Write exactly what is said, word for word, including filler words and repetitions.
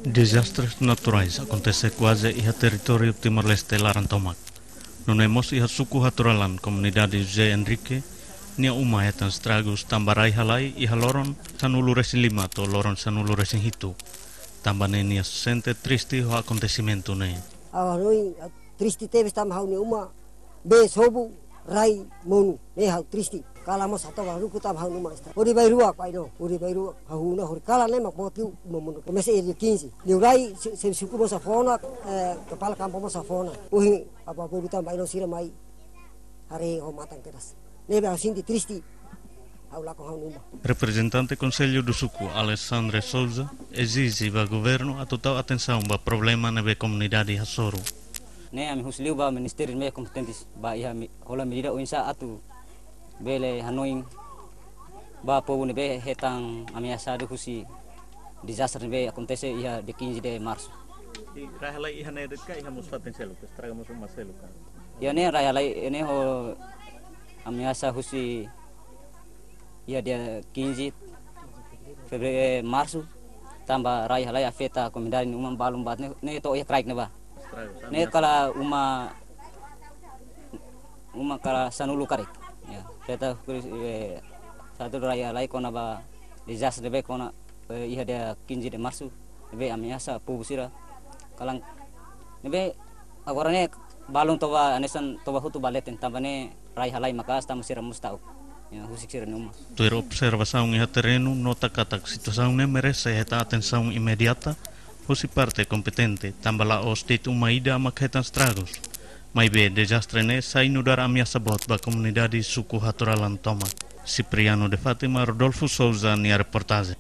Dezastres naturais akontese kuaze iha territóriu Timor-Leste laran tomak. Nune'e mós iha suku Haturalan, komunidade José Henrique nia uma hetan estragus tanba rai halai iha loron sanulu-resin-lima to'o loron sanulu-resin-hitu. Tanba ne'e nia sente triste ho akontesimentu ne'e. Ha'u hanoin, ah, triste tebes tanba ha'u-nia uma bee sobu, rai monu, ne'e ha'u triste. Kalan mós hatoba luku tanba ha'u-nia uma estragu. Hori bainrua, pai no, hori bainrua, hahú ona, hori kalan ne'e mak boot liu uma monu. Komesa iha dia quinze. Liurai, se, se suku mós hafó ona, eh, kepala kampung mós hafó ona. Ohin, apa bolu tanba ino sira mai haree ho matan kedas. Ne'ebé ha'u sente triste. Ha'u lakon ha'u-nia uma. Reprezentante Konsellu do Suku, Alexandre Souza, ezije ba governu atu tau atensaun ba problema ne'ebé komunidade hasoru. Ne'e ami husu liu ba ministériu ne'ebé kompetente ba iha mi-, hola medida oinsá atu bele hanoin ba povu ne'ebé hetan ameasadu husi dezastre ne'ebé akontese iha dia quinze de março. I rai halai iha ne'e de'it ka iha mós fatin seluk, estraga mós uma seluk ka? Iha ne'e rai halai, ne'e ho ameasa husi iha dia quinze fevereiru, eh, março, tanba rai halai afeta komunidade nia uma balun barak ne'e, ne'e to'o iha kraik ne'ebá. Estraga, ne'e ameasa. Kala uma, uma kala sanulu karik. Ya, afeta, eh, satu rai halai kona-ba dezastre ne'ebé kona, eh, iha dia quinze de março, ne'ebé ameasa povu sira. Kalan ne'ebé agora ne'e balun toba hanesan toba hotu ba leten tanba ne'e rai halai maka'as tanba sira mós ta'uk. Ya, husik sira-nia uma. Tuir observasaun iha terrenu nota katak situasaun ne'e merese hetan atensaun imediata husi parte kompetente, tanba la'ós de'it uma ida mak hetan estragus. Maibé dezastre ne'e sai nu'udar ameasa boot ba komunidade suku Haturalan tomak. Cipriano de Fátima, Rodolfo Souza nia reportajen.